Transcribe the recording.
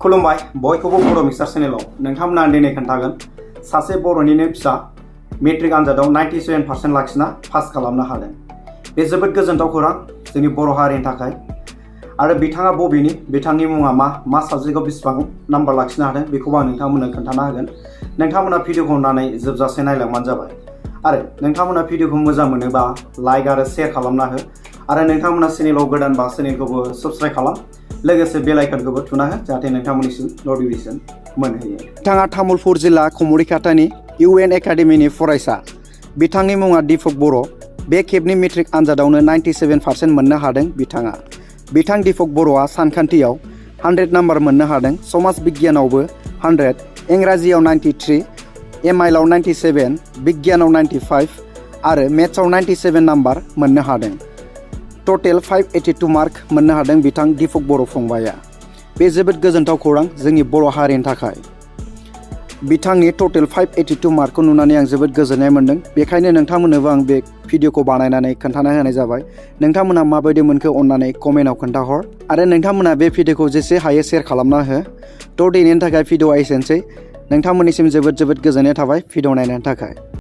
खुलुमबाय बयखौबो बर' मिक्सार चेनेलाव नोंथांमोना दिनै खोन्थागोन सासे बर'निनो फिसा मेट्रिक आनजादाव 97% लाखिना पास खालामनो हादों। बे जोबोद गोजोनथाव खौरां जोंनि बर' हारिनि थाखाय। आरो बिथाङा बबेनि, बिथांनि मुङा मा साबजेक्टआव बेसेबां नाम्बार लाखिनो हादों बेखौबो आं नोंथांमोननो खोन्थाना होगोन। नोंथांमोना भिडिअखौ अननानै जोबजासे नायलांबानो जाबाय। आरो नोंथांमोना भिडिअखौ मोजां मोनोबा लाइक आरो शेयार खालामना हो। आरो नोंथांमोना चेनेलाव गोदानबा चेनेलखौबो साबस्क्राइब खालाम, लोगोसे बेल आइकनखौबो थुना हो जाहाथे नोंथांमोननिसिम नटिफिकेसन मोनहैयो। बिथाङा तामुलपुर जिल्ला खमरिखातानि UN एकाडेमिनि फरायसा। बिथांनि मुङा दिपक बर'। बे खेबनि मेट्रिक आनजादावनो 97% मोननो हादों बिथां दिपक बर'आ सानखान्थियाव 100 नाम्बार मोननो हादों, समाज बिगियानावबो 100, इंराजियाव 93, एमआइलआव 97, बिगियानाव 95 आरो मेथ्सआव 97 नाम्बार मोननो हादों। टटेल 582 मार्क मोननो हादों बिथां दिपक बर' फंबाया। बे जोबोद गोजोनथाव खौरां जोंनि बर' हारिनि थाखाय। बिथांनि टटेल 582 मार्कखौ नुनानै आं जोबोद गोजोननाय मोन्दों। बेखायनो नोंथांमोननोबो आं बे भिडिअखौ बानायनानै खोन्थाना होनाय जाबाय। नोंथांमोना माबायदि मोनखो अननानै कमेन्टआव खोन्थाहर। आरो नोंथांमोना बे भिडिअखौ जेसे हायो शेयार खालामना हो। दिनैनि थाखाय भिडिअआ एसेनोसै। नोंथांमोननिसिम जोबोद गोजोननाय थाबाय भिडिअ नायनायनि थाखाय।